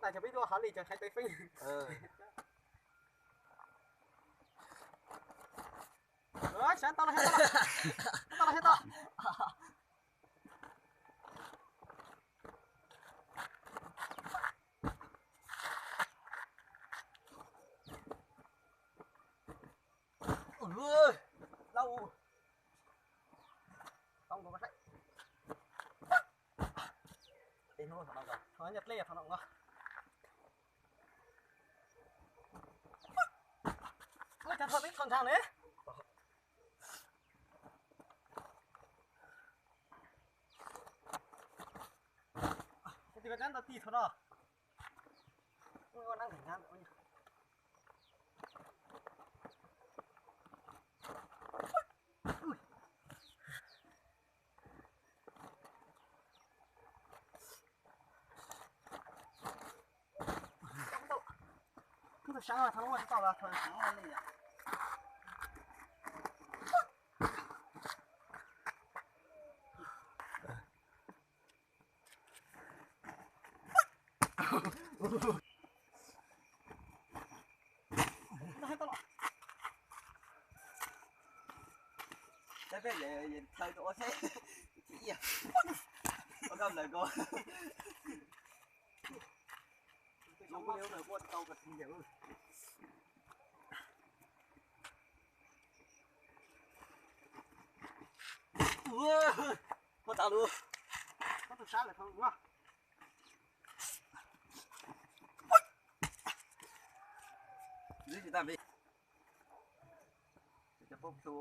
Tag cov peb tuaj hov li cov haiv peb feeb. Sab tau los, tau los, tau los, tau. Lau. Tau nkaus saib. Tib hnub thaum no nkaus. Thaum no nyob dlej thaum no nkaus. Ua cas thaum tib thaum ntshai ne. Ua cas koj ntau ti thaum no. Ua neeb nkeeg ntshai. Koj tau sab tau los tau los tau sab li. Peb peb thawj tus ua seb tsis iab. Ua koj lawm ko. Zoo li ua tau ka tij yawm. Ua tau lus. Koj tus sab lawm thaum ua. Lwm tsis tag li. Cov poob plhu.